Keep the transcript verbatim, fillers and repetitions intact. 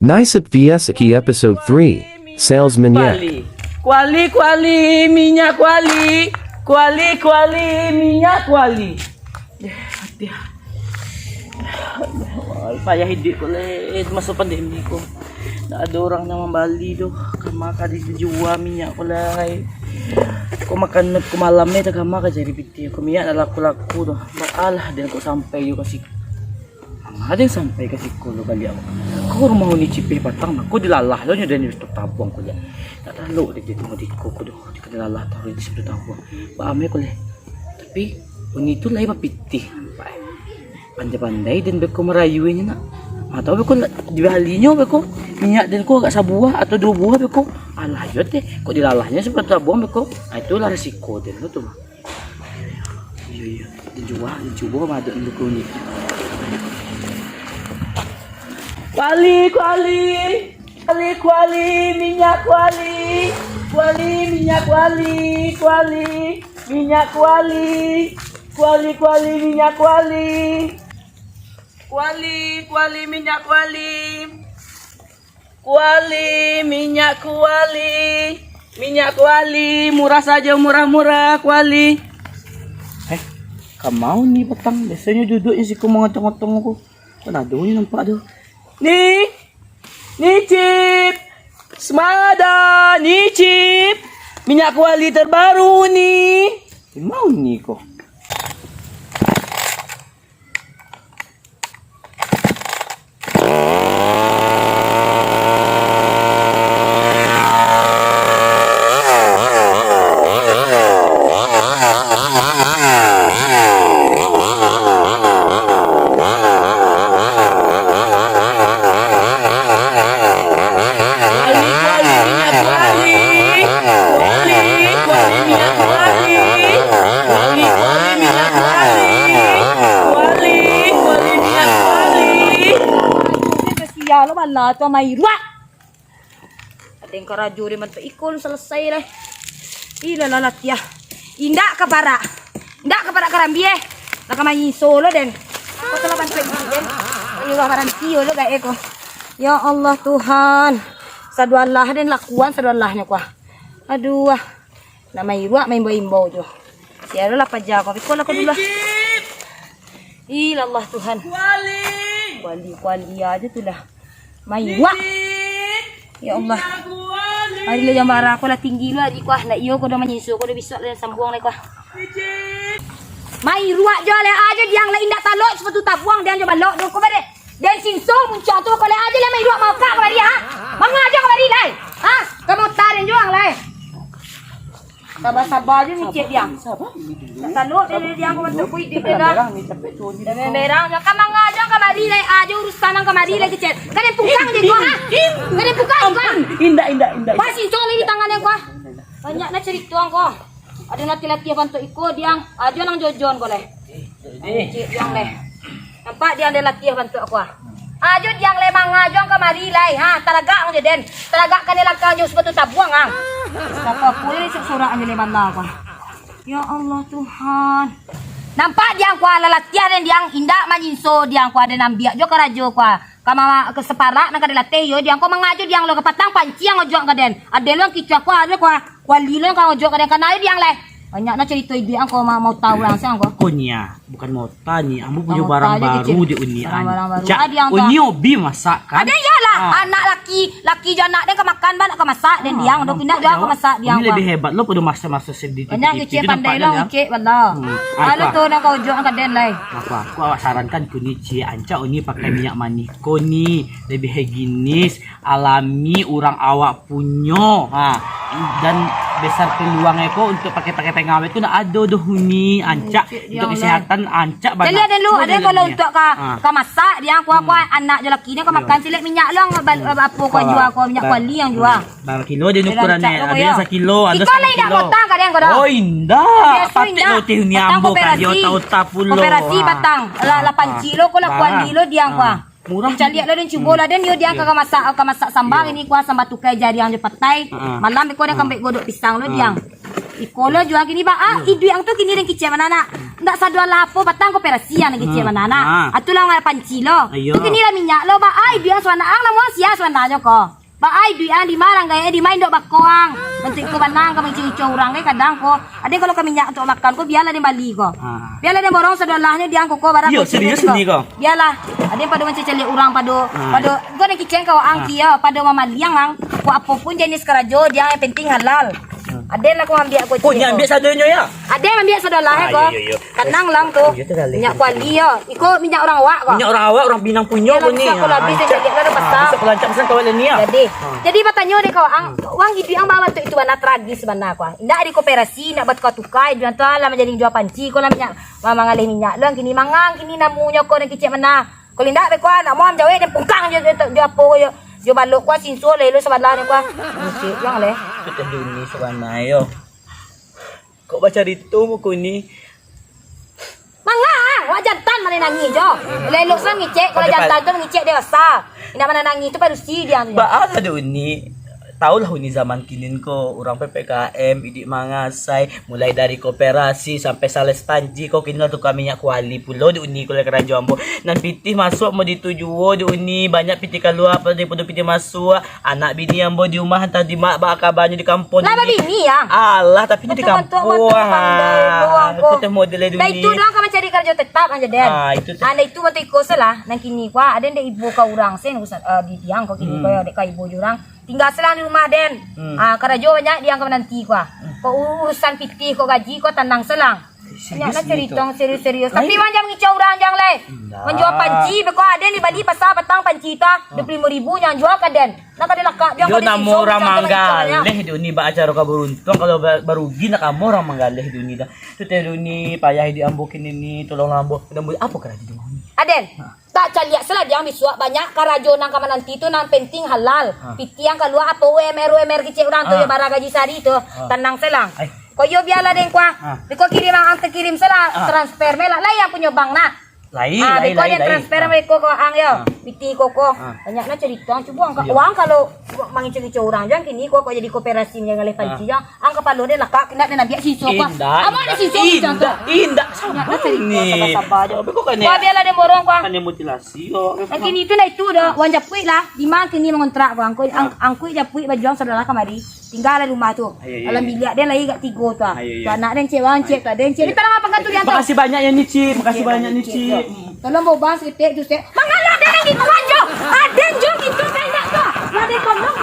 Nice at V S K episode three, sales minyak. Kuali, kuali, kuali, minyak kuali. Kuali, kuali, minyak kuali. Eh, mati ah. Payah hiduik ko lai, masa pandemi ko. Ndak ado urang nan mambali doh. Kama ka dijua minyak ko lai. Ko makan ko malam ni, tak kama ka jadi pitih. Ko minyak ndak laku-laku doh. Baalah den ko sampai yo ka siko. Ang ado nan sampai ka siko lo baliak. Ko rumah Uni Cipeh patang, mako dilalah lo nyo den di Situ Tabuang ko liak. Tak talok dek di rumah diko ko doh, dikana lalah taruih di Situ Tabuang. Ba amai ko leh. Tapi, Uni tu lai bapitih nampak e. Pandai-pandai den beko marayu nyo nak. Atau beko la-, dibalinyo beko minyak den ko agak sabuah atau duo buah beko. Alah yo teh, kok dilalahnyo Situ Tabuang beko. Ah, itulah resiko den lo tu. Iyo, iyo. Dijual, dicubo madok dulu kunyik. Kuali, kuali. Kuali, kuali, minyak kuali. Kuali, minyak kuali, kuali. Minyak kuali. Kuali, kuali, minyak kuali. Kuali, kuali, minyak kuali. Kuali, minyak kuali, minyak kuali, murah sajo, murah-murah, kuali. Eh, kama Uni patang? Biasonyo duduaknyo siko mangotong-otong ko. Kan ado ni nampak tu. Ni, ni Cip. Sumada, ni Cip. Minyak kuali terbaru ni. Kama Uni ko? Sia lo bana tu amai ruak. Ado nan karajo di mantuk iko lu salasai lai. Ih, lah, lah, latiah. Indak ka parak. Indak ka parak karambia. Lah ka manyiso lo den. Ko tu lah bantuak iko den. Ayo lah baranti yo lo gaek ko. Ya Allah Tuhan. Sadoalah den lakuan sadoalahnyo ko. Aduh ah. Nak mairuak maimbau-imbau jo. Siarolah paja ko. Piko lah ko dulu lah. Ih, lah Allah Tuhan. Kuali. Kuali, kuali ajo tu lah. Mairuak. Ya Allah. Ari lo jam bara ko lah tinggi lo ari ko ah. Ndak iyo ko do manyiso ko do bisuak lah sambuang lai ko ah. Mairuak jo lai ajo diang lai indak talok sapatu tabuang diang jo balok do ko bade. Den sinso muncuang tu ko lai ajo lai mairuak mauka kamari ha. Mangajo kamari lai. Ha? Ka mauta den juang lai. Saba-saba ajo micik diang. Saba. Talok den diang ko bantuak kuik di beda. Merah-merah. Ka mangajo kamari lai ajo urusan nang kamari lai kecil. Ka den pukang je ko ha. Ka den pukang ko. Indak, indak, indak. Pas sinso lai di tangan den ko. Banyak na carito ang ko. Ado latiah-latiah bantuak iko diang. Ajo nang jojon ko lai. Cik diang lai. Nampak diang lai latiah bantuak ko ah. Ajo diang lai mangajo ang kamari lai. Ha, talagak ang jo den. Talagak ka lai langkah jo sapatu tabuang ang. Sapa pun ni sorak-sorak ang jo lai bana ko ah. Ya Allah Tuhan. Nampak diang ko ah, lah latiah den diang. Indak manyinso diang ko ah, den ambiak jo karajo ko ah. Ka ma-, ka saparak nan ka dilatih iyo diang ko mangajo diang lo ka patang panci ang ojok ka den. Aden lo ang kicuah ko ah, aden ko ah. Kuali lo ang ka ojok ka den, kana ayo diang lai. Banyak na carito iduik ang ko, ma-, mauta urang se ang ko. Bukan nia, bukan mauta ni, ambo punyo barang baru di Uni. Barang-barang baru. Ancak Uni hobi masak kan? Ado iyolah, anak laki, laki jo anak den ka makan, ba nak ka masak den diang, do pindah jo ang ka masak diang. Uni lebih hebat lo pado masak-masak sendiri. Banyak kecek pandai lo, kecek bala. Alo tu nan ka ojok ang ka den lai. Apa? Aku awak sarankan ko ni, Cik. Ancak Uni pakai minyak manih ko ni, lebih higienis. Alami urang awak punyo. Ha, dan besar peluang e ko untuk pakai-pakai pengawet tu ndak ado doh Uni, ancak untuk kesehatan, ancak banyak. Caliak dulu, ado kalau untuk ka, ka masak, diang kuah-kuah, anak jo laki ni ka makan, caliak minyak lo ang ba-, apo ko jua ko, minyak kuali ang jua. Bara kilo den ukuran e, ado yang sakilo, ado satangah kilo. Iko lai dak batang ka den ko doh. Oh, indak. Patut lo teh Uni ambo ka yo tau ta pulo. Koperasi batang, lah, lapan kilo ko lah kuali lo diang kuah. Murah. Caliak lah den, cubo lah den, yo diang ka masak, ka masak samba ini kuah, samba tukai jariang jo patai. Malam beko den ka ambiak godok pisang lo diang. Iko lo jual kini ba, ah, iduik ang tu kini den kicek bana nak. Ndak sadolah apo, patang ko perasian lagi ciek mana nah. Ah. Atulah ngarah panci lo. Iyo. Tu kini lah minyak lo, ba ai duit ang suandak ang, namuah sia suandanyo ko. Ba ai duit ang, di ma ranggai, di ma indok bako ang. Bantuak iko banang ka mangico-ico urang kadang ko. Aden kalau ka minyak untuak makan ko, bialah den bali ko. Ah. Bialah den borong sadolahnyo di ang ko, ko barang. Iyo, ko serius ko. Bialah. Aden pado mancaliak urang pado, ah, pado ko den kicek ka ang kio, pado mamaliang ang. Ko apo pun jenis karajo di ang, yang penting halal. Aden lah ko ambiak ko. Ko nyo ambiak sadonyo yo? Aden ambiak sadolah ko. Iyo, iyo. Kanang lang tu. Minyak kuali yo. Iko minyak urang awak ko. Minyak urang awak, urang Pinang punyo ko ni. Bisa ko lancak pesan kawan ni yo. Jadi, jadi batanyo deh ko, ang, wang iduik ang babantuak itu bana tragis bana ko. Indak dikoperasi, indak batuka-tuka, iduik ang tu lah manjadi jua panci ko lah minyak, mangaleh minyak lo, kini mangang, kini namunyo ko nan kicek mana. Kalau indak beko, nak mau ang jawek den pungkang jo, jo, jo apo jo, jo balok ko, sinso leh lo sabalah ni ko. Musik yang leh. Itu teh Duni sabananyo. Kok bacarito muko ni? Manga, wak jantan mana nangih jo. Lelok sa ngicek, kalau jantan tu ngicek dewasa. Indak mana nangih tu padusi dia tu. Baa lah dek Uni. Tau lah Uni zaman kini ko, urang P P K M, iduik mangasai, mulai dari koperasi sampai sales panci ko, kini lah tukang minyak kuali pulo dek Uni ko lah karajo ambo. Nan pitih masuak mo di tu juo dek Uni, banyak pitih kalua daripado pitih masuak. Anak bini ambo di rumah, antah di ma, baa kabanyo di kampuang. Lah babini, ah? Alah, tapi nyo di kampuang. Itu teh model dunia. Lah itu doang ka mancari karajo tetap aja, Den. Ah, itu teh. Ah, lah itu batua iko salah. Nan kini ko, aden dek ibo ka urang sen, urusan, eh, di tiang ko kini ko, dek ka ibo jo urang. Tingga salah di rumah, Den. Ah, karajo banyak di ang ka mananti ko. Ko urusan pitih, ko gaji, ko tanang salang. Banyak lah carito serius-serius. Tapi wan jan mangico urang jan lai. Manjua panci, beko aden di Bali pasar patang panci tu, dua puluh limo ribu nyo jua ka den. Nak ka den lakak, jan ka den namo urang manggaleh dek Uni ba acara ka baruntuang, kalau ba-, barugi nak ka amuah urang manggaleh dek Uni dah. Tu teh dek Uni payah iduik ambo kini ni, tolonglah ambo. Apo karajo di rumah Uni? Aden. Tak caliak salah di ang bisuak, banyak karajo nan ka mananti tu, nan penting halal. Pitih ang kalua apo U M R, U M R kicek urang tu, yo bara gaji sari tu. Tanang salang. Ko yo bialah den ko. Beko kirim ang, ang takirim salah, transfer me lah. Lai ang punyo bank nah. Lai, ah, lai, beko lai, den lai. Transfer beko ko ang yo. Pitih ko ko. Banyak nah carito ang, cubo ang ka-, wang kalau mangico-ico urang jan kini ko, ko jadi koperasi mangaleh panci jan. Ang kapalo den lakak, indak den ambiak sinso ko. Indak, indak, indak, indak. Sabar, sabar jo. Ko bialah den borong ko. Kan den mutilasi ko. Nan kini tu lah itu doh, wan japuik lah. Di ma kini mangontrak ko, angkuik, ang-, angkuik japuik bajuang sadolah kamari. Tingga lah rumah tu. Dalam biliak den lai agak tigo tu ah. Tu anak den cek, wan cek, tu aden cek. Di tanang apo kan tu di ang tu? Makasih banyak yo ni, Cik. Makasih banyak ni, Cik. Tolong baubang saketek tu, Cik. Mangalah den nan gitu, wan jo. Aden jo gitu, kan indak tu. Lah den tolong.